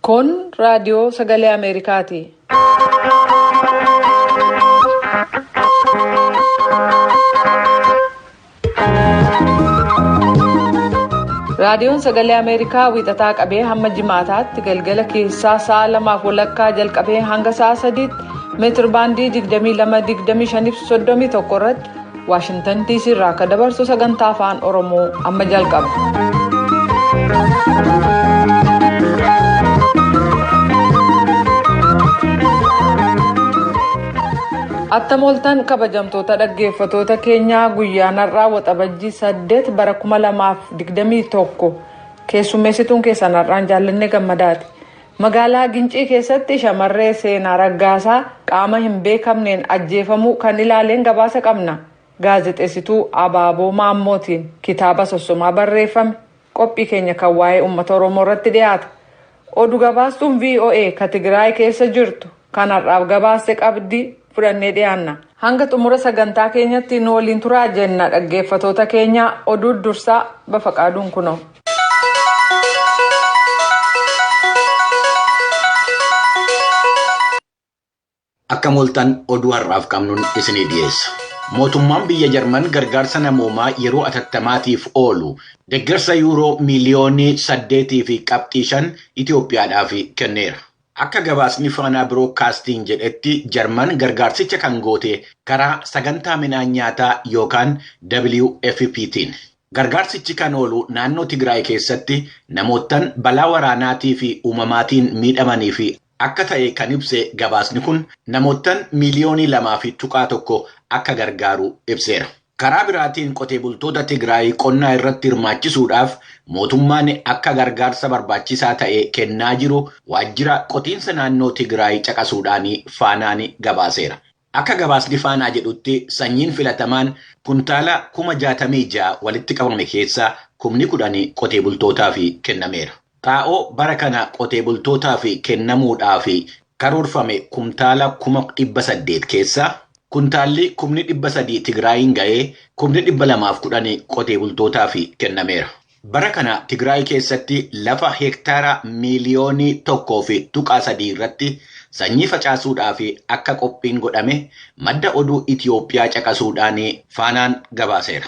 Kun raadiyoo sagalee Ameerikaati. Raadiyoon sagalee Ameerikaa wiixataa qabee hamma jimaataatti galgala keessaa sa'a lamaaf walakkaa jalqabee hanga sa'a sadiitti meetir baandii 22, 25 irratti Waashintan DC irraa akka dabarsu sagantaa afaan Oromoo amma jalqaba. Attam ooltan kabajamtoota dhaggeeffatoota keenyaa guyyaan har'aa waxabajjii 8 bara 2021 keessummeessituun keessan har'aan jaallannee gammadaati. Magaalaa Gincii keessatti shamarree Seenaa Raggaasaa qaama hin beekamneen ajjeefamuu kan ilaaleen gabaasa qabna. Gaazexeessituu Abaaboo Maammootiin kitaaba sossomaa barreeffame qophii keenya kan waa'ee uummata Oromoo irratti dhiyaata. Oduu gabaastuun VOA ka Tigraay keessa jirtu kan har'aaf gabaaste qabdi fudhannee dhiyaanna. Hanga xumura sagantaa keenyatti nu waliin turaa jenna dhaggeeffatoota keenya oduu dursaa bafaqaaduun kunoo. Akkam ooltan oduu har'aaf qabnuun isinii dhiyeessa. Mootummaan biyya Jarman gargaarsa namoomaa yeroo atattamaatiif oolu deeggarsa yuuroo miiliyoonii saddeetii fi qabxii shan Itoophiyaadhaaf kenneera. Akka gabaasni Faanaa Biroodkaastiin jedhetti Jarman gargaarsicha kan goote karaa sagantaa midhaan nyaataa yookaan WFPtiin. Gargaarsichi kan oolu naannoo Tigraay keessatti namoottan balaa waraanaatii fi uumamaatiin miidhamanii fi akka ta'e kan ibse gabaasni kun namoottan miiliyoonii lamaa fi tuqaa tokko akka gargaaru ibseera. Karaa biraatiin qotee bultoota Tigraay qonnaa irratti hirmaachisuudhaaf mootummaan akka gargaarsa barbaachisaa ta'e kennaa jiru waajjira qotiinsa naannoo Tigraay caqasuudhaan faanaan gabaaseera. Akka gabaasni faanaa jedhutti sanyiin filatamaan kuntaala kuma jaatamii ja'a walitti qabame keessaa kumni kudhanii qotee bultootaaf kennameera. Xaa'oo bara kana qotee bultootaaf kennamuudhaaf karoorfame kumtaala kuma dhibba saddeet keessaa kuntaalli kumni dhibba sadii Tigraayin ga'ee kumni dhibba lamaaf kudhanii qotee bultootaaf kennameera. Bara kana Tigraay keessatti lafa heektaara miiliyoonii tokkoo fi tuqaa sadii irratti sanyii facaasuudhaaf akka qophiin godhame madda oduu Itiyoophiyaa caqasuudhaan faanaan gabaaseera.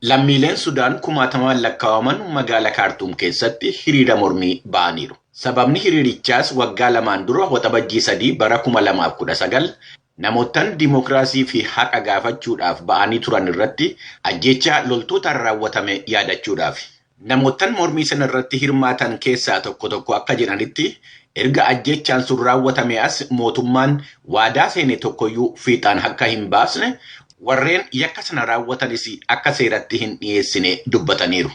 Lammiileen Sudaan kumaatamaan lakkaa'aman magaalaa Kaartuum keessatti hiriira mormii ba'aniiru. Sababni hiriirichaas waggaa lamaan dura waxabajjii sadii bara 2019 namoottan dimookiraasii fi haqa gaafachuudhaaf ba'anii turan irratti ajjeechaa loltootaan raawwatame yaadachuudhaaf. Namoottan mormii sana irratti hirmaatan keessaa tokko tokko akka jedhanitti erga ajjeechaan sun raawwatame as mootummaan waadaa seene tokkoyyuu fiixaan akka hin baasne warreen yakka sana raawwatanis akka seeratti hin dhiyeessine dubbataniiru.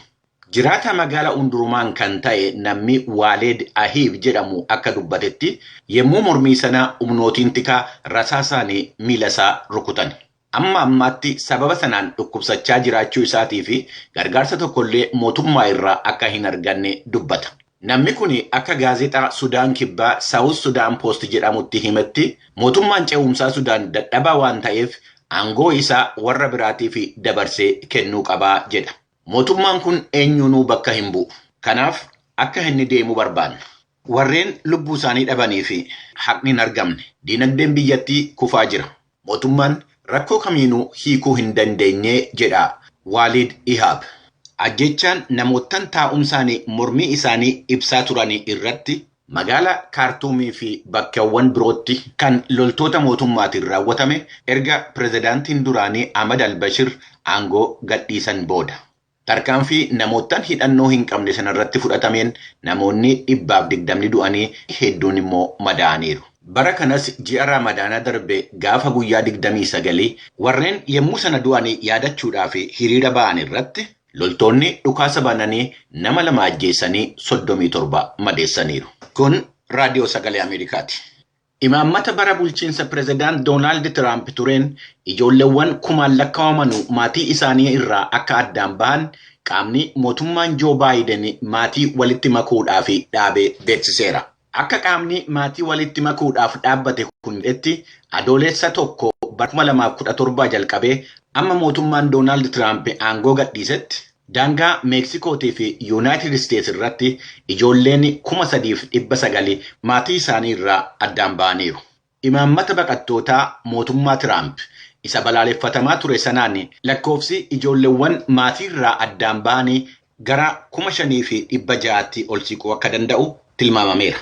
Jiraata magaala Undurumaan kan ta'e namni Waaleed Ahiib jedhamu akka dubbatetti yommuu mormii sana humnootiin tikaa rasaasaan miila isaa rukutan. Amma ammaatti sababa sanaan dhukkubsachaa jiraachuu isaatii fi gargaarsa tokkollee mootummaa irraa akka hin arganne dubbata. Namni kun akka gaazexaa Sudaan Kibbaa Saawus Sudaan Poost jedhamutti himetti mootummaan ce'umsaa Sudaan dadhabaa waan ta'eef aangoo isaa warra biraatiif dabarsee kennuu qabaa jedha. Mootummaan kun eenyuunuu bakka hin bu'u. Kanaaf akka inni deemu barbaanna. Warreen lubbuu isaanii dhabanii fi haqni hin argamne diinagdeen biyyattii kufaa jira. Mootummaan rakkoo kamiinuu hiikuu hin dandeenye jedha Waaliid Ihaab. Ajjechaan namoottan taa'umsaan mormii isaanii ibsaa turan irratti magaalaa Kaartuumii fi bakkeewwan birootti kan loltoota mootummaatiin raawwatame erga pirezidaantiin duraanii Ahmad Albashir aangoo gadhiisan booda. Tarkaanfii namoottan hidhannoo hin qabne sanarratti fudhatameen namoonni dhibbaaf digdamni du'anii hedduun immoo madaa'aniiru. Bara kanas ji'a Ramadaanaa darbe gaafa guyyaa digdamii sagalii warreen yommuu sana du'anii yaadachuudhaaf hiriira ba'an irratti loltoonni dhukaasa bananii nama lama ajjeessanii soddomii torba madeessaniiru. Kun raadiyoo sagalee Ameerikaati. Imaammata bara bulchiinsa pirezidaant Doonaald Tiraamp tureen ijoolleewwan kumaan lakkaa'aman maatii isaanii irraa akka addaan bahan qaamni mootummaan Joo Baayiden maatii walitti makuudhaaf dhaabee beeksiseera. Akka qaamni maatii walitti makuudhaaf dhaabbate kun jedhetti adoolessa tokko bara 2017 jalqabee amma mootummaan Doonaald Tiraamp aangoo gadhiisetti Daangaa Meeksikootii fi Yuunaayitid Isteets irratti ijoolleen 3,900 maatii isaanii irraa addaan ba'aniiru. Imaammata baqattootaa mootummaa Tiraamp isa balaaleffatamaa ture sanaan lakkoofsi ijoolleewwan maatii irraa addaan ba'anii gara 5,600tti ol siquu akka danda'u tilmaamameera.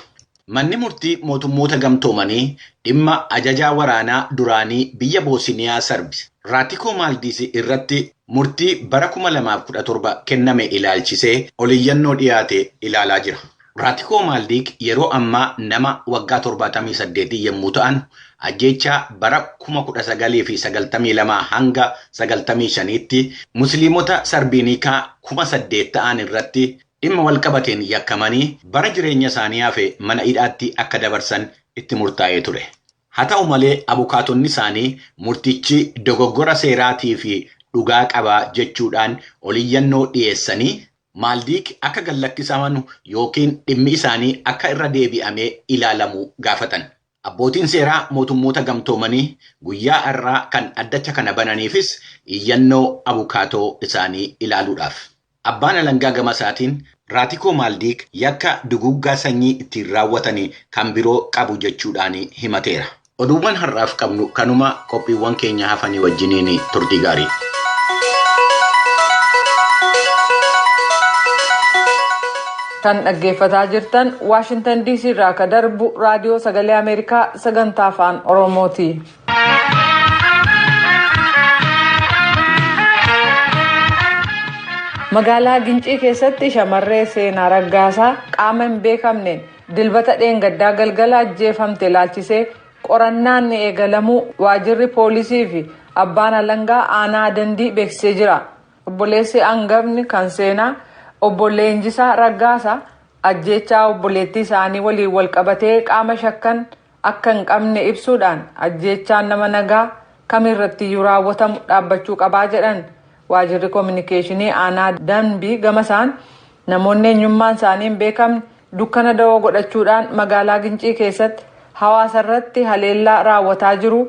Manni murtii mootummoota gamtoomanii dhimma ajajaa waraanaa duraanii biyya Boosiniyaa Sarbi Raatikoo Maaldiis irratti murtii bara 2017 kenname ilaalchisee oliyyannoo dhiyaate ilaalaa jira. Raatikoo Maaldiik yeroo ammaa nama waggaa 78 yommuu ta'an ajjeechaa bara 1992 hanga 95tti musliimota Sarbiinikaa 8,000 ta'an irratti dhimma walqabateen yakkamanii bara jireenya isaanii hafe mana hidhaatti akka dabarsan itti murtaa'ee ture. Haa ta'u malee abukaatonni isaanii murtichi dogoggora seeraatii fi dhugaa qabaa jechuudhaan oliyyannoo dhiyeessanii Maaldiik akka gallakkisaman yookiin dhimmi isaanii akka irra deebi'amee ilaalamu gaafatan. Abbootiin seeraa mootummoota gamtoomanii guyyaa har'aa kan addacha kana bananiifis iyyannoo abukaatoo isaanii ilaaluudhaaf. Abbaan alangaa gama isaatiin Raatikoo Maaldiik yakka duguuggaa sanyii ittiin raawwatanii kan biroo qabu jechuudhaan himateera. Oduuwwan har'aaf qabnu kanuma qophiiwwan keenya hafanii wajjiniin turtii gaarii. Kan dhaggeeffataa jirtan Waashintan DC irraa akka darbu raadiyoo sagalee Ameerikaa sagantaa afaan Oromooti. Magaalaa Gincii keessatti shamarree Seenaa Raggaasaa qaama hin beekamneen dilbata dheengaddaa galgala ajjeefamte ilaalchisee qorannaan eegalamuu waajirri poolisii fi abbaan alangaa aanaa dandii beeksisee jira. Obboleessi hangafni kan Seenaa obbo Leenjisaa Raggaasaa ajjeechaa obboleettii isaanii waliin walqabatee qaama shakkan akka hin qabne ibsuudhaan ajjeechaan nama nagaa kamirrattiyyuu raawwatamu dhaabbachuu qabaa jedhan. Waajirri koominikeeshinii aanaa danbii gama isaan namoonni eenyummaan isaanii hin beekamne dukkana da'oo godhachuudhaan magaalaa Gincii keessatti hawaasa irratti haleellaa raawwataa jiru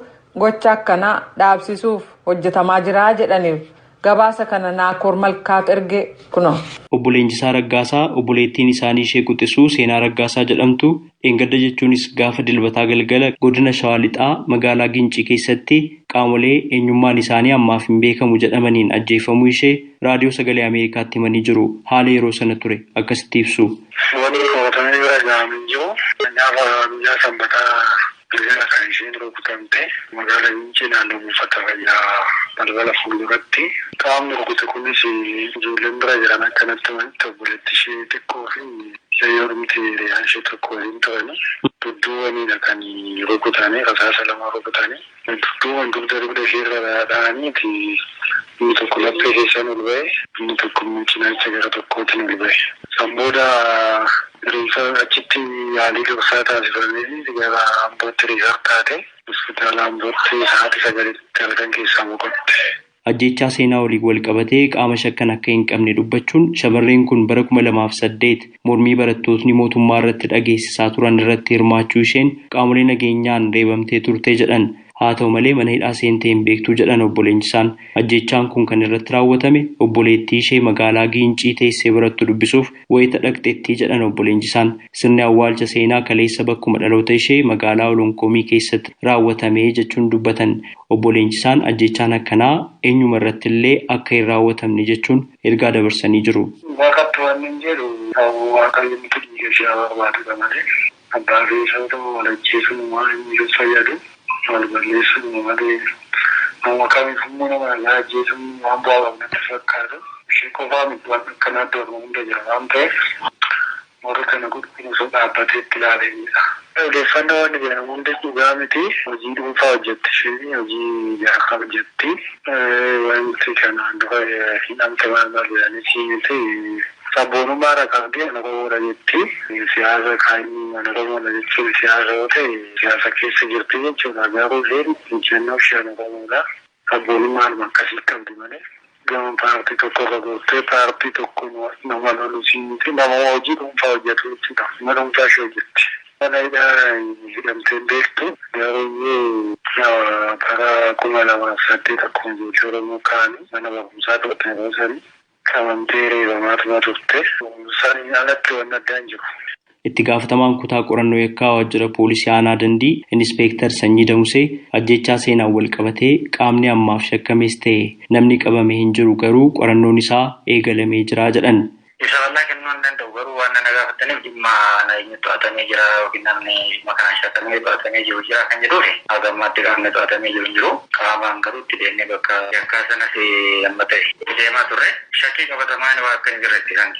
gocha akkanaa dhaabsisuuf hojjetamaa jira jedhaniiru. Gabaasa kana Naakoor Malkaat erge kuno. Obbo Leenjisaa Raggaasaa obboleettiin isaanii ishee quxisuu Seenaa Raggaasaa jedhamtu dheengadda jechuunis gaafa dilbataa galgala godina Shawaa Lixaa magaalaa Gincii keessatti qaamolee eenyummaan isaanii ammaaf hin beekamu jedhamaniin ajjeefamuu ishee raadiyoo sagalee Ameerikaatti himanii jiru. Haala yeroo sana ture akkasitti ibsu. Wanti qabatamee bira gahamee jiru gaafa guyyaa sanbataa galgala kan isheen rukutamte magaalaa Gincii naannoo buufata fayyaa balbala fuulduratti. Qaamni rukute kunis ijoolleen bira jiran akkanatti walitti obboleetti ishee xiqqoo fi hiriyoomti hiriyaan ishee tokko waliin turani. Dudduuwwanidha kan rukutanii rasaasa lama rukutanii. Dudduuwwan dugda dugda ishee irra dhahaniiti inni tokko laphee keessaan ol ba'e inni tokko immoo cinaacha gara tokkootiin ol ba'e. San booda reeffa achitti yaalii dursaa taasifamee gara Ambootti reeffa taate hospitaala Ambootti sa'aatii 9tti halkan keessaa boqotte. Ajjeechaa Seenaa waliin wal qabatee qaama shakkan akka hin qabne dubbachuun shamarreen kun bara 2008 mormii barattootni mootummaa irratti dhageessisaa turan irratti hirmaachuu isheen qaamolee nageenyaan reebamtee turte jedhan. Haa ta'u malee mana hidhaa seentee hin beektuu jedhan obbo Leenjisaan. Ajjeechaan kun kan irratti raawwatame obboleettii ishee magaalaa Gincii teessee barattu dubbisuuf wayita dhaqxeettii jedhan obbo Leenjisaan. Sirni awwaalcha Seenaa kaleessa bakkuma dhaloota ishee magaalaa Olonkoomii keessatti raawwatame jechuun dubbatan. Obbo Leenjisaan ajjeechaan akkanaa eenyuma irratti illee akka hin raawwatamne jechuun ergaa dabarsanii jiru. Waaqatti waan hin jedhu waaqayyo nuti dhiiga ishee barbaadudha malee abbaa fi isaa walajjeesuun waan hin fayyadu. Wal balleessuun malee nama kamiif immoo nama nagaa ajjeesuun waan bu'aa qabu natti fakkaatu. Ishee qofaa miti waan akkanaa iddoo hunda jira waan ta'eef warra kana godhu osoo dhaabbatee itti ilaalanidha. Odeeffannoo wanni jedhamu hundi dhugaa miti. Hojii dhuunfaa hojjetti isheen hojii ijaarsaa hojjetti. Wanti kanaan dura hidhamte maal maal jedhanii miti. Sabboonummaa qabdee ana Oromoodha jetti. Siyaasa kan ana Oromoodha jechuun siyaasa yoo ta'e siyaasa keessa jirti jechuudha. Garuu isheen injifannoo ishee ana Oromoodha. Sabboonummaan akkasii qabdi malee. Gama paartii tokko irra gortee paartii tokko nama loluu miti. Nama hojii dhuunfaa hojjetu jechuudha. Nama dhuunfaa ishee hojjetti. Mana hidhaa hidhamtee hin beektu. Garuu bara 2008 akkuma ijoollee Oromoo kaanii mana barumsaa turte yeroo sanii. Qabamtee reebamaatuma turte. Saniin alatti waan addaa hin jiru. Itti gaafatamaan kutaa qorannoo yakkaa waajjira poolisii aanaa Dandii Inispeektar Sanyii Damusee ajjechaa seenaan wal qabatee qaamni ammaaf shakkames ta'e namni qabame hin jiru garuu qorannoon isaa eegalamee jira jedhan. Isa bal'aa kennuu hin danda'u garuu waan na gaafataniif dhimma eenyu to'atamee jira yookiin namni dhimma kanaan shakkamee to'atamee jiru jira kan jedhuufi haga ammaatti qaamni to'atamee jiru hin jiru. Qaamaan garuu itti deemnee bakka yakkaa sanas amma ta'e itti deemaa turre shakkii qabatamaan waa akka hin jirretti kan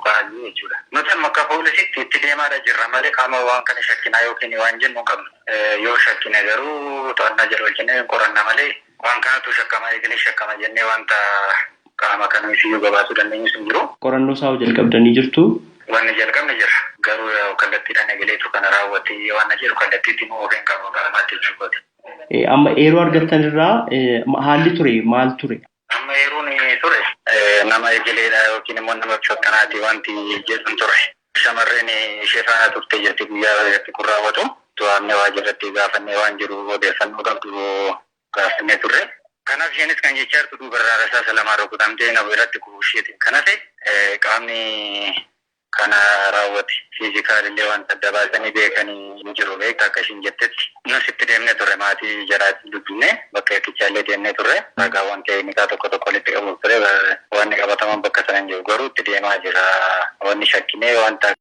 ka'aa jiru jechuudha. Nuti amma akka poolisiitti itti deemaadha jirra malee qaama waan kana shakkinaa yookiin waan jennu hin qabnu. Yoo shakkine garuu to'annaa jala oolchinee qoranna malee waan kanatu shakkama eegalee shakkama jennee wanta qaama kana iyyuu gabaasuu dandeenyus hin jiru. Qorannoo isaa jalqabdanii jirtu. Wanni jalqabne jira. Garuu kallattiidhaan eegaleetu kana raawwatee waan jedhu kallattiitti immoo of hin qabu qaamaatti jechuudha. Amma eeroo argattan irraa haalli ture maal ture? Amma eeroon ture nama eegaleedha yookiin immoo nama shakkanaati wanti jedhu ture. Shamarreen ishee faana turte jirti guyyaa irratti kun raawwatu. To'annee waajjirratti gaafannee waan jiru odeeffannoo qabdu gaafannee turre. Kanaaf isheenis kan jechaa jirtu duubarraa rasaasa lamaan rukutamtee nama irratti kufuu isheeti. Kanaaf qaamni kana raawwate fiizikaalillee wanta adda baasanii beekanii hin jiru beekta akka ishiin jettetti. Nus itti deemnee turre maatii jaraatti dubbinne bakka yakkichaa deemnee turre ragaawwan teeknikaa tokko tokko walitti qabuuf ture wanni qabataman bakka sana hin jiru garuu itti deemaa jira. Wanni shakkinee wanta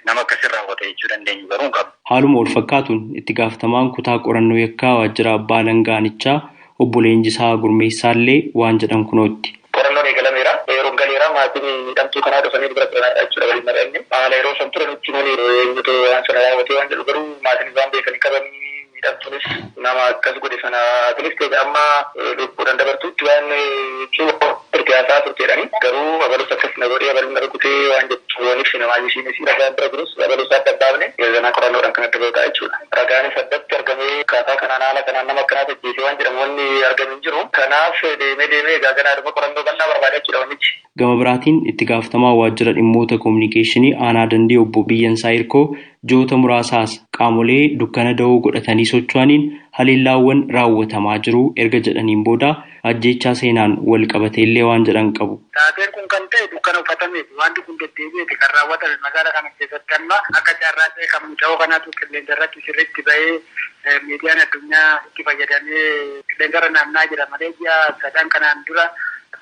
nama akkasii raawwate jechuu dandeenyu garuu hin qabu. Haaluma wal fakkaatuun itti gaafatamaan kutaa qorannoo yakkaa waajjira abbaa langaanichaa obbo Leenjisaa Gurmeessaallee waan jedhan kunootti. Qorannoon eegalameera. Yeroon galeera maatiin miidhamtuu kanaa dhufanii dubara turanidha jechuudha waliin mari'anne. Haala yeroo san ture nutti malee eenyutu waan sana raawwatee waan jedhu garuu maatiin isaan beekanii qabanii miidhamtuunis nama akkas godhe sana atilis ta'e amma lubbuudhaan dabartuutti waan turte haasaa turteedhani. Garuu abalus akkas na godhee abaluun na rukutee waan jettu waan ibsine maayii isheen isii ragaan bira jirus abalus adda baafne ganaa qorannoodhaan kan adda ba'udha jechuudha. Ragaanis addatti argamee akkaataa kanaan haala kanaan nama akkanaatu ajjeese waan jedhamu wanni argame hin jiru. Kanaaf deemee deemee egaa ganaadhuma qorannoo bal'aa barbaada jechuudha wannichi. Gama biraatiin itti gaafatamaa waajjira dhimmoota koominikeeshinii aanaa Dandii obbo Biyyansaa Hirkoo ji'oota muraasaas qaamolee dukkana da'oo godhatanii socho'aniin haleellaawwan raawwatamaa jiru erga jedhaniin booda ajjeechaa seenaan wal qabateellee waan jedhan qabu. Taateen kun kan ta'e dukkana uffatameeti. Wanti kun deddeebi'eeti kan raawwatame magaalaa kana keessatti amma akka carraa ta'e kan muca'oo kanaatu qilleensa irratti sirriitti ba'ee miidiyaan addunyaa itti fayyadamee qilleensa irra naanna'aa jira malee ji'a sadan kanaan dura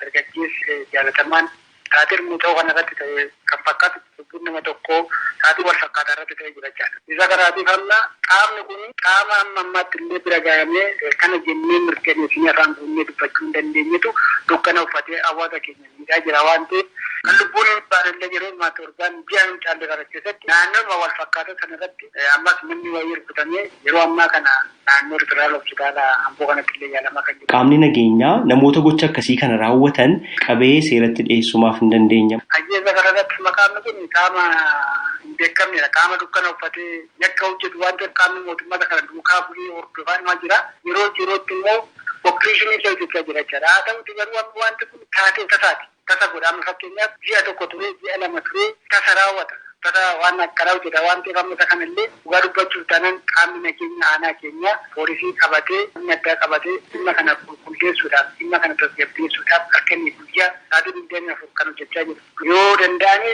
dargaggeessi jaalatamaan taateen muca'oo kana irratti ta'e kan fakkaatu lubbuun nama tokkoo taatii wal fakkaataa irratti ta'e jira jechaadha. Isa kanaatiif amma qaamni kun qaama amma ammaatti illee bira gahamee kana jennee mirkaneessinee afaan guunnee dubbachuu hin dandeenyetu dukkana uffatee hawaasa keenya miidhaa jira waan ta'eef kan lubbuun hin baanellee yeroo ammaa torbaan ji'a hin caalle kana keessatti naannooma wal fakkaataa sana irratti ammas namni wayii rukutamee yeroo ammaa kana naannoo federaal hospitaala Amboo kanatti illee yaalamaa kan jiru. Qaamni nageenyaa namoota gocha akkasii kana raawwatan qabee seeratti dhiyeessumaaf hin dandeenya. Ajjeesa kana irratti maqaan kun qaama hin beekamnedha. Qaama dukkana uffatee yakka hojjetu waan ta'eef qaamni mootummaa kana duukaa bu'ee hordofaa himaa jira. Yeroo yerootti immoo opereeshinii isa hojjechaa jira jechaadha. Haa ta'uti garuu amma wanti kun taatee tasaati. Tasa godha. Amma fakkeenyaaf ji'a tokko turee ji'a lama turee tasa raawwata. Tasa waan akkanaa hojjeta waan ta'eef amma isa kanallee dhugaa dubbachuuf taanaan qaamni nageenya aanaa keenya poolisii qabatee dhimma addaa qabatee dhimma kana qulqulleessuudhaaf dhimma kana tasgabbeessuudhaaf akka inni guyyaa sa'aatii 24 kan hojjechaa jiru. Yoo danda'ame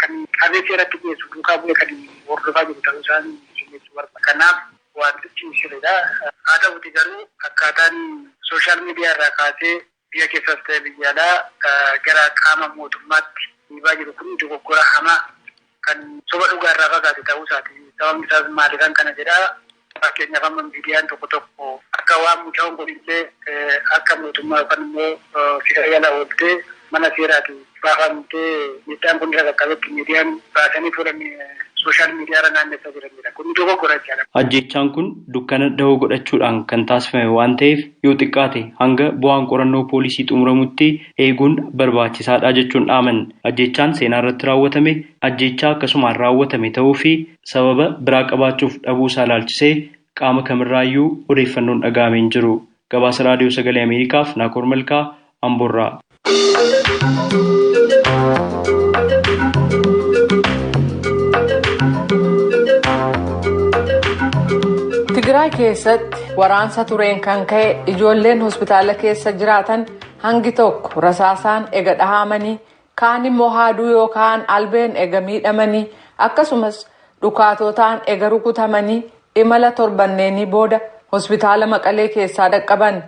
kan qabee seeratti dhiyeessu duukaa bu'ee kan hordofaa jiru ta'uu isaan jechuu barbaada. Kanaaf wantichi sirriidha. Haa ta'uti garuu akkaataan sooshaal miidiyaa irraa kaasee biyya keessas ta'e biyya alaa gara qaama mootummaatti dhiibaa jiru kun dogoggora hamaa kan soba dhugaa irraa fagaate ta'uu isaati. Sababni isaas maaliifan kana jedhaa fakkeenyaaf amma miidiyaan tokko tokko akka waan mucaan kun illee akka mootummaa yookaan immoo seera jala ooltee mana seeraati baafamtee miidhaan kun irra qaqqabetti miidiyaan baasanii fuudhan sooshaal miidiyaa irra naannessaa jiranidha. Kun dogoggora jechaadha. Ajjechaan kun dukkana dahoo godhachuudhaan kan taasifame waan ta'eef yoo xiqqaate hanga bu'aan qorannoo poolisii xumuramutti eeguun barbaachisaadha jechuun dhaaman. Ajjechaan seenaa irratti raawwatame ajjechaa akkasumaan raawwatame ta'uu fi sababa biraa qabaachuuf dhabuu isaa ilaalchisee qaama kamirraayyuu odeeffannoon dhaga'amee hin jiru. Gabaasa Raadiyoo Sagalee Ameerikaaf Naakoor Malkaa Amboorraa. Tigraay keessatti waraansa tureen kan ka'e ijoolleen hospitaala keessa jiraatan Hangi tokko rasaasaan ega dhahamanii, kaan immoo haaduu yookaan albeen ega miidhamanii, akkasumas dhukaatotaan ega rukutamanii imala torbanneenii booda hospitaala Maqalee keessaa dhaqqaban.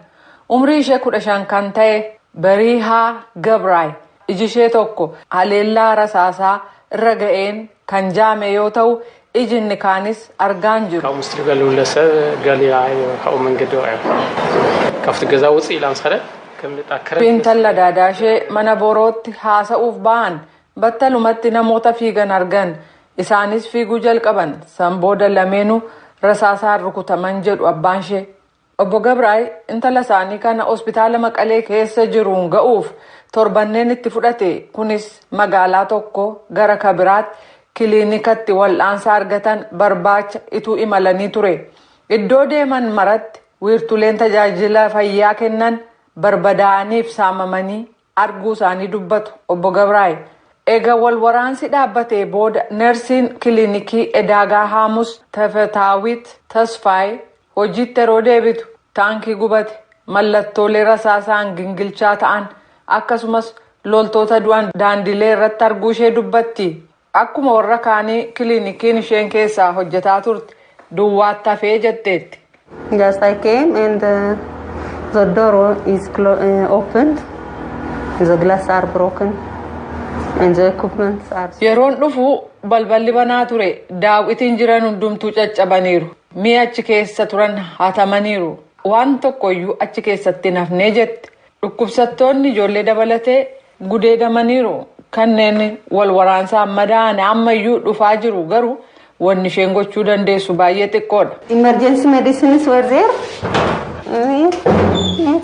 Umrii ishee 15 kan ta'e Bariihaa Gabraay iji ishee tokko haleellaa rasaasaa irra ga'een kan jaame yoo ta'u, iji inni kaanis argaan jiru. ካብኡ ምስ ትሪኦ ሰብ ገሊላ ካብኡ መንገዲ ወቂዑ ካብቲ ገዛ ውፅእ ኢላ ምስ ከደት ከም Intala daadaa ishee mana borootti haasa'uuf ba'an battalumatti namoota fiigan argan. Isaanis fiiguu jalqaban. San booda lameenuu rasaasaan rukutaman jedhu abbaan ishee. Obbo Gabraay intala isaanii kana hospitaala Maqalee keessa jiruun ga'uuf torbanneen itti fudhate. Kunis magaalaa tokko gara kabiraatti kiliinikatti wal'aansa argatan barbaacha ituu imalanii ture. Iddoo deeman maratti wiirtuleen tajaajila fayyaa kennan barbadaa'aniif saamamanii arguu isaanii dubbatu Obbo Gabraay. Egaa wal waraansi dhaabbatee booda neersiin kiliinikii Edaagaa Haamus Tafetaawit Tasfaay hojiitti yeroo deebitu taankii gubate, mallattoolee rasaasaan gingilchaa ta'an, akkasumas loltoota du'an daandilee irratti arguu ishee dubbatti. Akkuma warra kaanii kiliinikiin isheen keessaa hojjetaa turte duwwaatti hafee jetteetti. Just I came and the door is opened, the glass are broken and the equipment are. Yeroon dhufu balballi banaa ture. Daawwitiin jiran hundumtuu caccabaniiru. Mi'a achi keessa turan hatamaniiru. Waan tokkoyyuu achi keessatti hin hafnee jette. Dhukkubsattoonni ijoollee dabalatee gudeedamaniiru. Kanneen wal waraansaan madaa'an ammayyuu dhufaa jiru, garuu wanni isheen gochuu dandeessu baay'ee xiqqoodha. Emergency medicines were there. Yes.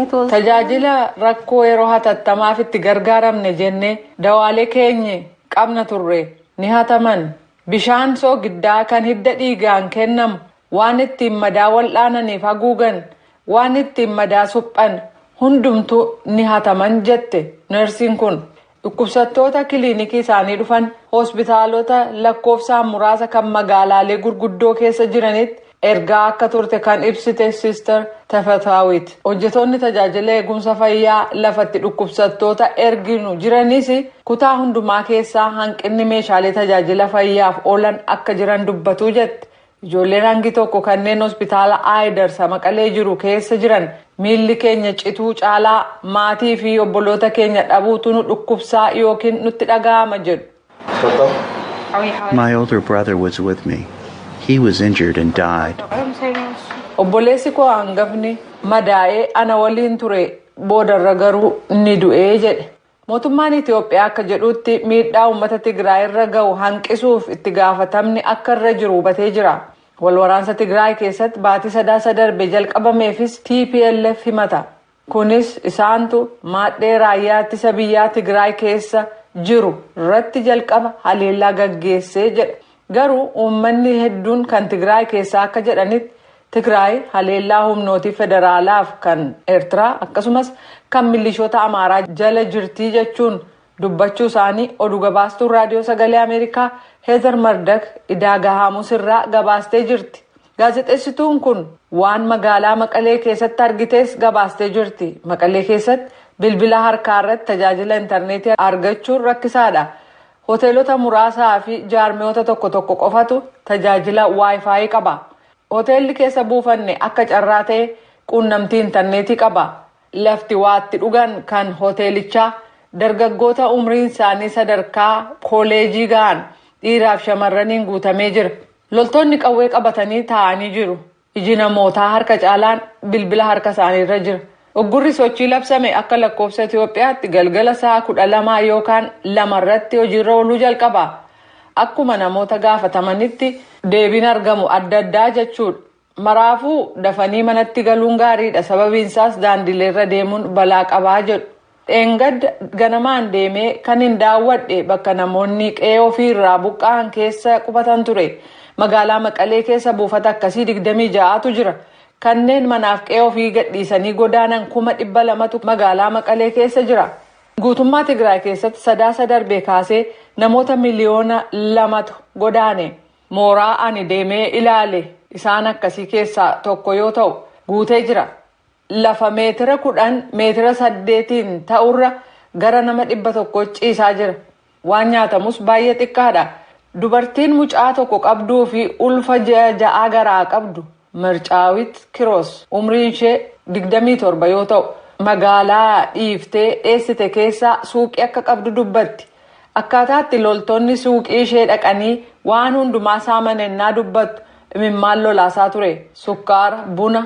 It was. Tajaajila rakkoo yeroo hatattamaaf itti gargaaramne jennee dawaalee keenya qabna turre ni hataman. Bishaan soogiddaa kan hidda dhiigaan kennamu, waan ittiin madaa wal'aananiif haguugan, waan ittiin madaa suphan hundumtuu ni hataman jette neersiin kun. Dhukkubsattoota kiliinikii isaanii dhufan hospitaalota lakkoofsaan muraasa kan magaalaalee gurguddoo keessa jiranitti ergaa akka turte kan ibsite Sister Tafataawit. Hojjetoonni tajaajila eegumsa fayyaa lafatti dhukkubsattoota erginu jiranis kutaa hundumaa keessaa hanqinni meeshaalee tajaajila fayyaaf oolan akka jiran dubbatu jette. Ijoolleen hangi tokko kanneen hospitaala Aayidar Maqalee jiru keessa jiran miilli keenya cituu caalaa maatii fi obboloota keenya dhabuutu nu dhukkubsaa yookiin nutti dhaga'ama jedhu. My older brother was with me. He was injured and died. Obboleessi koo hangafni madaa'ee ana waliin ture, boodarra garuu ni du'ee jedhe. Mootummaan Itoophiyaa akka jedhutti miidhaa uummata Tigraay irra gahu hanqisuuf itti gaafatamni akka irra jiru hubatee jira. Wal waraansa Tigraay keessatti baatii Sadaasa darbe jalqabameefis TPLF himata. Kunis isaantu maadhee raayyaa ittisa biyyaa Tigraay keessa jiru irratti jalqaba haleellaa gaggeessee jedha. Garuu uummanni hedduun kan Tigraay keessaa akka jedhanitti Tigraay haleellaa humnootii federaalaaf kan Eertiraa akkasumas kan milishoota Amaaraa jala jirtii jechuun dubbachuu isaanii oduu gabaastuun Raadiyoo Sagalee Ameerikaa Heezar Mardak Idaagaa Haamus irraa gabaastee jirti. Gaazexeessituun kun waan magaalaa Maqalee keessatti argitees gabaastee jirti. Maqalee keessatti bilbila harkaa irratti tajaajila intarneetii argachuun rakkisaadha. Hoteelota muraasaa fi jaarmiyoota tokko tokko qofatu tajaajila WiFi qaba. Hoteelli keessa buufanne akka carraa ta'e quunnamtii intarneetii qaba. Lafti waatti dhugan kan hoteelichaa dargaggoota umriin isaanii sadarkaa kooleejii ga'an dhiiraaf shamarraniin guutamee jira. Loltoonni qawwee qabatanii taa'anii jiru. Iji namootaa harka caalaan bilbila harka isaaniirra jira. Uggurri sochii labsame akka lakkoofsa Itoophiyaatti galgala sa'a 12 yookaan 2 irratti hojiirra ooluu jalqaba. Akkuma namoota gaafatamanitti deebiin argamu adda addaa jechuudha. Maraafuu dafanii manatti galuun gaariidha. Sababiin isaas daandileerra deemuun balaa qabaa jedhu. Dheengadda ganamaan deemee kan hin daawwadhe bakka namoonni qe'ee ofiirraa buqqa'an keessa qubatan ture. Magaalaa Maqalee keessa buufata akkasii 26tu jira. Kanneen manaaf qe'ee ofii gadhiisanii godaanan 200,000tu magaalaa Maqalee keessa jira. Guutummaa Tigraay keessatti Sadaasa darbee kaasee namoota miliyoona 2tu godaane. Mooraa ani deemee ilaale isaan akkasii keessaa tokko yoo ta'u guutee jira. Lafa meetira 10 meetira 8 ta'urra gara nama 100 ciisaa jira. Waan nyaatamus baay'ee xiqqaadha. Dubartiin mucaa tokko qabduu fi ulfa ji'a 6 garaa qabdu Mircaawit Kiroos umriin ishee 27 yoo ta'u magaalaa dhiiftee dheessite keessaa suuqii akka qabdu dubbatti. Akkaataatti loltoonni suuqii ishee dhaqanii waan hundumaa saaman ennaa dubbattu imimmaan lolaasaa ture. Sukkaara, buna,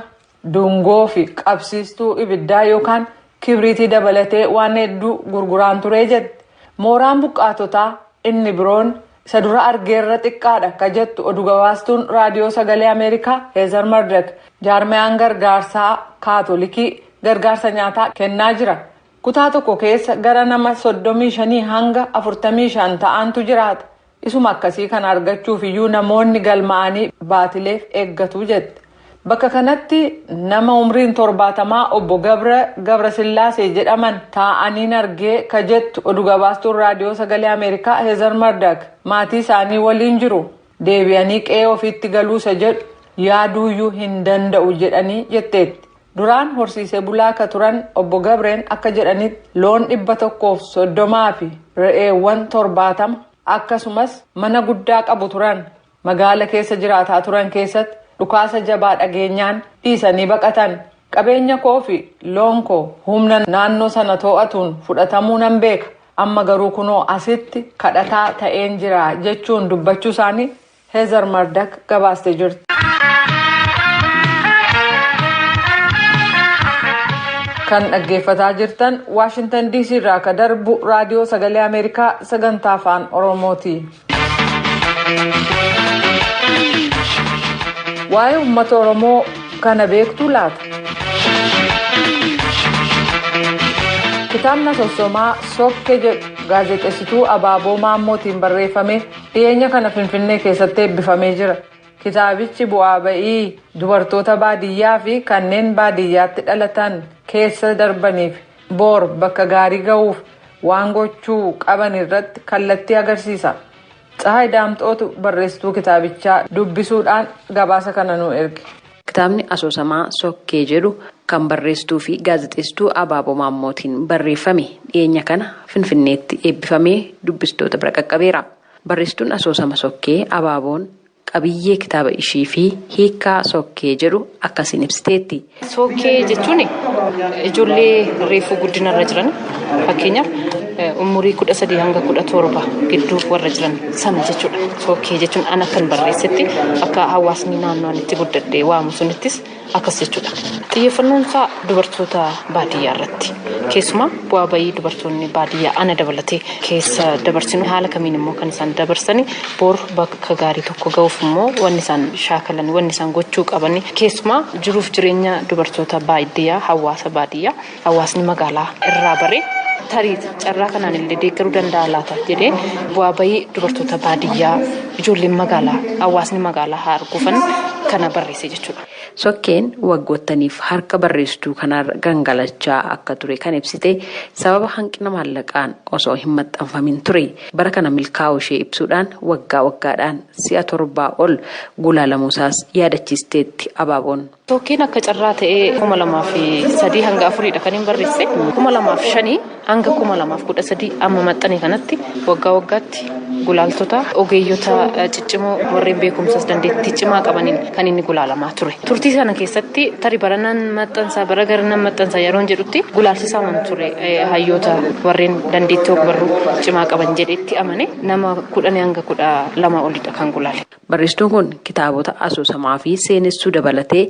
dungoo fi qabsiistuu ibiddaa yookaan kibriitii dabalatee waan hedduu gurguraan turee jetti. Mooraan buqqaatotaa inni biroon isa dura argeerra xiqqaadha ka jettu oduu gabaastuun raadiyoo sagalee Ameerikaa Heezar Mardak jaarmayaan gargaarsaa kaatolikii gargaarsa nyaataa kennaa jira. Kutaa tokko keessa gara nama 35 hanga 45 ta'antu jiraata. Isuma akkasii kana argachuuf iyyuu namoonni galmaa'anii baatileef eeggatu jette. Bakka kanatti nama umriin 70 obbo Gabra Gabrasillaasee jedhaman taa'aniin argee ka jettu oduu gabaastuun raadiyoo sagalee Ameerikaa Heezar Mardak maatii isaanii waliin jiru. Deebi'anii qe'ee ofiitti galuusa jedhu yaaduuyyuu hin danda'u jedhanii jetteetti. Duraan horsiisee bulaa akka turan obbo Gabreen akka jedhanitti loon 130 fi re'eewwan 70 akkasumas mana guddaa qabu turan. Magaala keessa jiraataa turan keessatti dhukaasa jabaa dhageenyaan dhiisanii baqatan. Qabeenya koo fi loon koo humna naannoo sana to'atuun fudhatamuu nan beeka. Amma garuu kunoo asitti kadhataa ta'een jira jechuun dubbachuu isaanii Heezar Mardak gabaastee jirti. Kan dhaggeeffataa jirtan Waashintan DC irraa ka darbu raadiyoo sagalee Ameerikaa sagantaa afaan Oromooti. Waa'ee uummata Oromoo kana beektuu laata? Kitaabni asoosamaa Sokke jedhu gaazexeessituu Abaaboo Maammootiin barreeffame dhiyeenya kana Finfinnee keessatti eebbifamee jira. Kitaabichi bu'aa ba'ii dubartoota baadiyyaa fi kanneen baadiyyaatti dhalatan keessa darbaniif boor bakka gaarii ga'uuf waan gochuu qaban irratti kallattii agarsiisa. Tsahaay Daamxootu barreessituu kitaabichaa dubbisuudhaan gabaasa kana nu erge. Kitaabni asoosamaa Sokkee jedhu kan barreessituu fi gaazexeessituu Abaaboo Maammootiin barreeffame dhiyeenya kana Finfinneetti eebbifamee dubbistoota bira qaqqabeera. Barreessituun asoosama Sokkee Abaaboon qabiyyee kitaaba ishii fi hiikaa sokkee jedhu akkasiin ibsiteetti. Sokkee jechuun ijoollee reefuu guddinarra jiran fakkeenyaaf umurii 13 hanga 17 gidduu warra jiran sana jechuudha. Sokkee jechuun ana kan barreessetti akka hawaasni naannoo itti guddadhee waamu sunittis akkas jechuudha. Xiyyeeffannoon isaa dubartoota baadiyyaa irratti. Keessumaa bu'aa bayii dubartoonni baadiyyaa ana dabalatee keessa dabarsinu haala kamiin immoo kan isaan dabarsani boor bakka gaarii tokko ga'uuf immoo wanni isaan shaakalan wanni isaan gochuu qaban keessumaa jiruuf jireenya dubartoota baadiyyaa hawaasa baadiyyaa hawaasni magaalaa irraa baree tarii carraa kanaan illee deeggaruu danda'a laata jedhee bu'aa bayii dubartoota baadiyyaa ijoolleen magaalaa hawaasni magaalaa haa arguufan kana barreesse jechuudha. Sokkeen waggoottaniif harka barreessituu kanarra gangalachaa akka ture kan ibsite sababa hanqina maallaqaan osoo hin maxxanfamin ture. Bara kana milkaa'uu ishee ibsuudhaan waggaa waggaadhaan si'a 7 ol gulaalamuusaas yaadachiisteetti Abaaboon. Sokkeen akka carraa ta'ee 2003 hanga 4 kan hin barreesse 2005 hanga 2013 amma maxxane kanatti waggaa waggaatti gulaaltota ogeeyyota ciccimoo warreen beekumsas dandeettii cimaa qabaniin kan inni gulaalamaa ture. Turtii sana keessatti tarii baranaan maxxansaa bara garanaan maxxansaa yeroo jedhutti gulaalsisaa waan ture hayyoota warreen dandeettii ogbarruu cimaa qaban jedhetti amane nama 10 hanga 12 olidha kan gulaale. Barreessituun kun kitaabota asoosamaa fi seenessuu dabalatee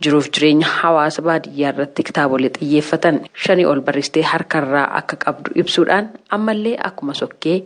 jiruuf jireenya hawaasa baadiyyaa irratti kitaabolee xiyyeeffatan 5 ol barreessitee harkarraa akka qabdu ibsuudhaan ammallee akkuma sokkee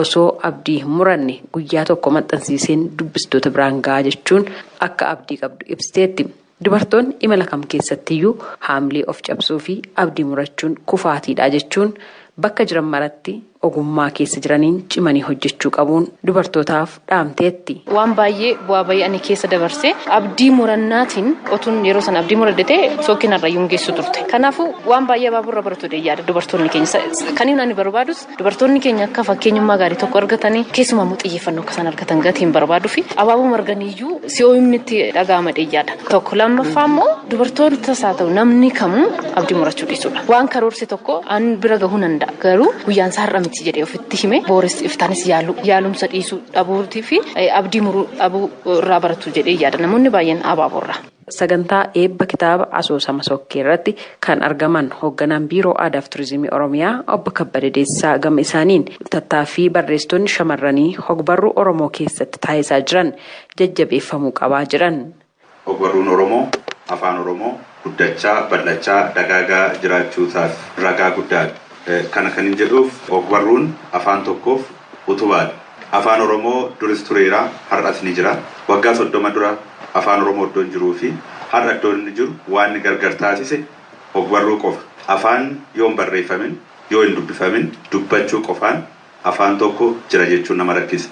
osoo abdii hin muranne guyyaa tokko maxxansiiseen dubbistoota biraan gahaa jechuun akka abdii qabdu ibsiteetti. Dubartoonni imala kam keessattiyyuu haamilee of cabsuu fi abdii murachuun kufaatiidha jechuun bakka jiran maratti Ogummaa keessa jiraniin cimanii hojjechuu qabuun dubartootaaf dhaamteetti. Waan baay'ee bu'aa bayii ani keessa dabarsee abdii murannaatiin otuun yeroo sana abdii muradde sookkiin har'ayyuu geessu turte. Kanaafuu waan baay'ee abaaborra baratu yaada dubartoonni keenya. Kan inni barbaadus dubartoonni keenya akka fakkeenyummaa gaarii tokko argatanii keessumaa immoo xiyyeeffannoo akka isaan argatan gatiin barbaaduu fi abaaboo marganiyyuu si'ooyimni itti dhaga'ama yaada. Tokko lammaffaa immoo dubartootas haa ta'u namni kamuu abdii murachuu dhiisudha. Waan karoorse tokko an bira gahuu danda'a garuu guyyaan isaa har'a miti jedhee ofitti hime booris iftaanis yaalumsa dhiisuu dhabuutii fi abdii muruu dhabuu irraa baratu jedhee yaada namoonni baay'een abaaborra. Sagantaa eebba kitaaba asoosama sokkee irratti kan argaman hoogganaan biiroo aadaa fi turizimii Oromiyaa obbo Kabbada Deessisaa gama isaaniin tattaaffii barreessitoonni shamarranii hogbarruu Oromoo keessatti taasisaa jiran jajjabeeffamuu qabaa jiran. Hogbarruun Oromoo afaan Oromoo guddachaa bal'achaa dagaagaa jiraachuusaaf ragaa guddaadha. Kana kan hin jedhuuf ogbarruun afaan tokkoof utubaadha. Afaan Oromoo duris tureera har'as ni jira. Waggaa 30 dura afaan Oromoo iddoon jiruu fi har'a iddoon inni jiru waan gargar taasise ogbarruu qofa. Afaan yoo hin barreeffamin yoo hin dubbifamin dubbachuu qofaan afaan tokko jira jechuun nama rakkisa.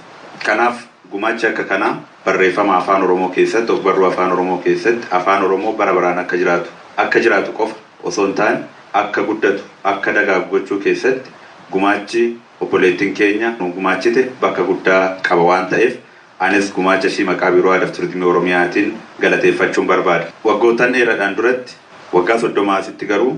Kanaaf gumaachi akka kanaa barreeffama afaan Oromoo keessatti ogbarruu afaan Oromoo keessatti afaan Oromoo bara baraan akka jiraatu qofa osoo hin taane akka guddatu akka dagaagu gochuu keessatti gumaachi obboleettiin keenya nu gumaachite bakka guddaa qaba waan ta'eef anis gumaacha ishii maqaa biiroo aadaa fi turizimii Oromiyaatiin galateeffachuun barbaada. Waggoottan dheeraadhaan duratti waggaa 30 asitti garuu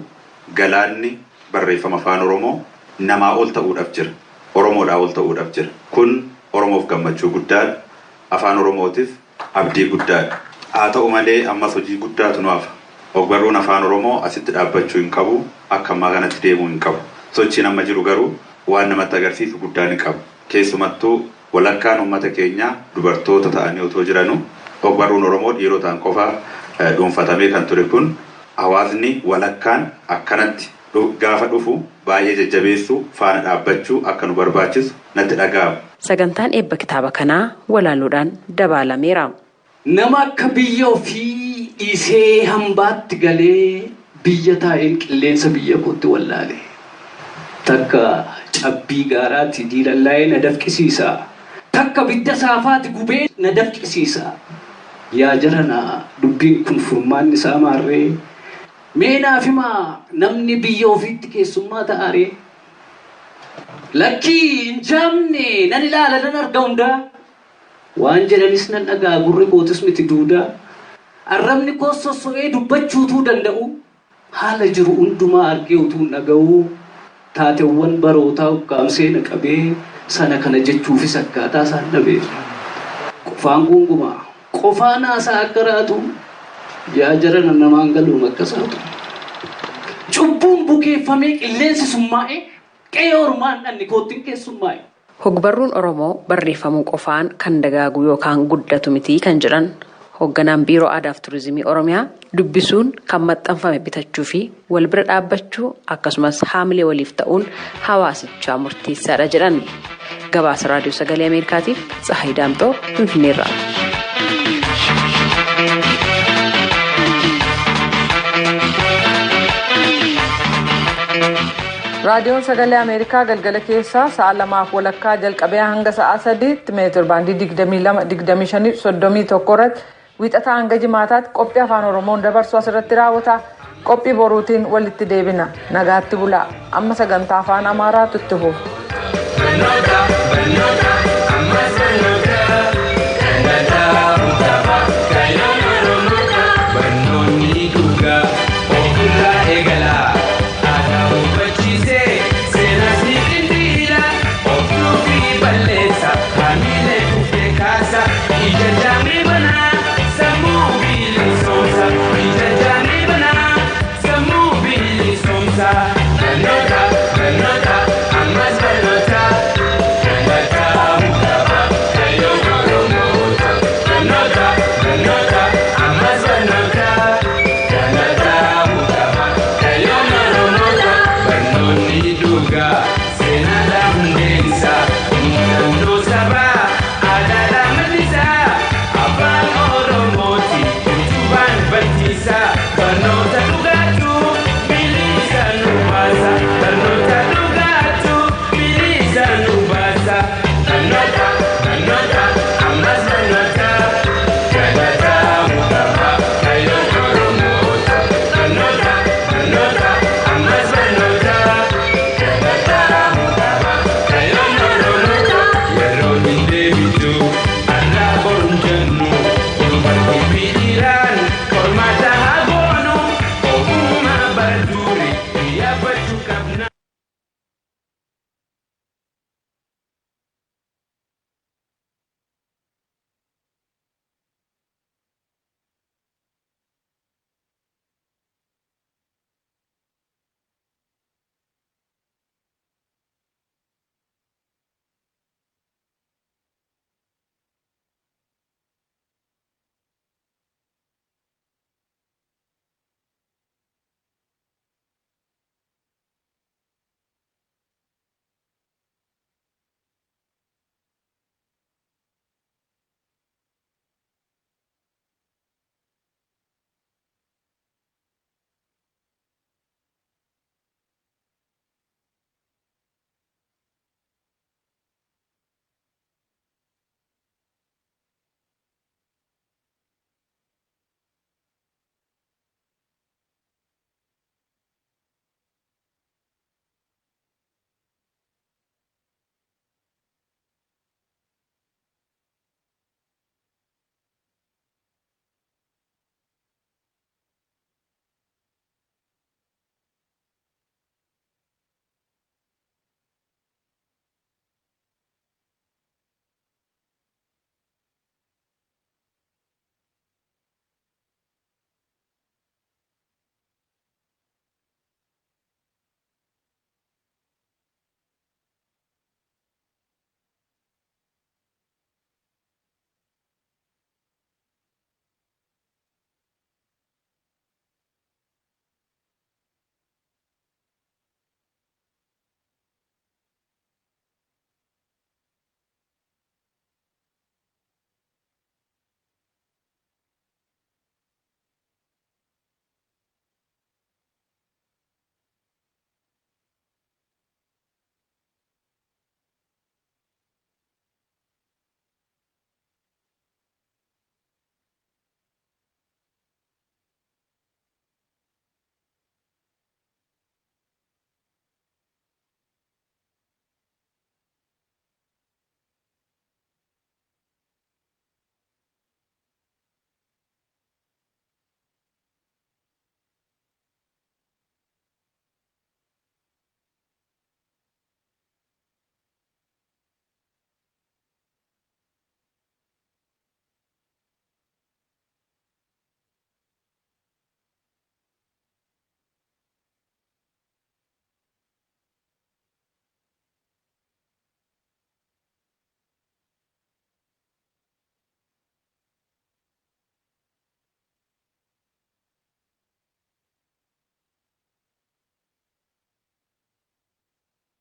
galaanni barreeffama afaan Oromoo namaa ol ta'uudhaaf jira. Oromoodhaa ol ta'uudhaaf jira. Kun Oromoof gammachuu guddaadha. Afaan Oromootiif abdii guddaadha. Haa ta'u malee ammas hojii guddaatu nu hafa. Ogbarruun afaan Oromoo asitti dhaabbachuu hin qabu, akka ammaa kanatti deemuu hin qabu. Sochiin amma jiru garuu waan namatti agarsiisu guddaa ni qaba. Keessumattuu walakkaan uummata keenyaa dubartoota ta'anii otoo jiranuu ogbarruun Oromoo dhiirotaan qofa dhuunfatamee kan ture kun hawaasni walakkaan akkanatti gaafa dhufu baay'ee jajjabeessuu faana dhaabbachuu akka nu barbaachisu natti dhaga'ama. Sagantaan eebba kitaaba kanaa walaaluudhaan dabaalameera. Nama akka biyya ofii dhiisee hambaatti galee biyya taa'een qilleensa biyya kootti wallaale. Takka cabbii gaaraatti diilallaa'ee na dafqisiisa. Takka bidda saafaatti gubee na dafqisiisa. Yaa jaranaa dubbiin kun furmaanni isaa maarree. Mee naaf himaa namni biyya ofiitti keessummaa ta'aaree. Lakkii hin jaamne nan ilaala nan arga hundaa. Waan jedhanis nan dhagaa gurri kootis miti duudaa. Arrabni koos sosso'ee dubbachuutuu danda'u. Haala jiru hundumaa argee utuu dhaga'u. Taateewwan barootaa ukkaamsee na qabee sana kana jechuufis akkaataa isaan dhabee. Qofaan gungumaa qofaan haasaa akka raatu yaa jarana namaan galuun akka saatu. Cubbuun bukeeffamee qilleensi summaa'e qe'ee ormaan dhanni koottiin keessummaa'e. Hogbarruun Oromoo barreeffamuu qofaan kan dagaagu yookaan guddatu miti kan jedhan hoogganaan biiroo aadaa fi turizimii Oromiyaa dubbisuun kan maxxanfame bitachuu fi wal bira dhaabbachuu akkasumas haamilee waliif ta'uun hawaasichaa murteessaadha jedhan. Gabaasa Raadiyoo Sagalee Ameerikaatiif Tsahayi Daamxoo Finfinneerraa. Raadiyoon Sagalee Ameerikaa galgala keessaa sa'a 2:30 jalqabee hanga sa'a 3tti meetir baandii 22, 25, 31 irratti wiixataa hanga jimaataatti qophii afaan Oromoon dabarsu asirratti raawwata. Qophii boruutiin walitti deebina. Nagaatti bulaa. Amma sagantaa afaan Amaaraatu itti fufa.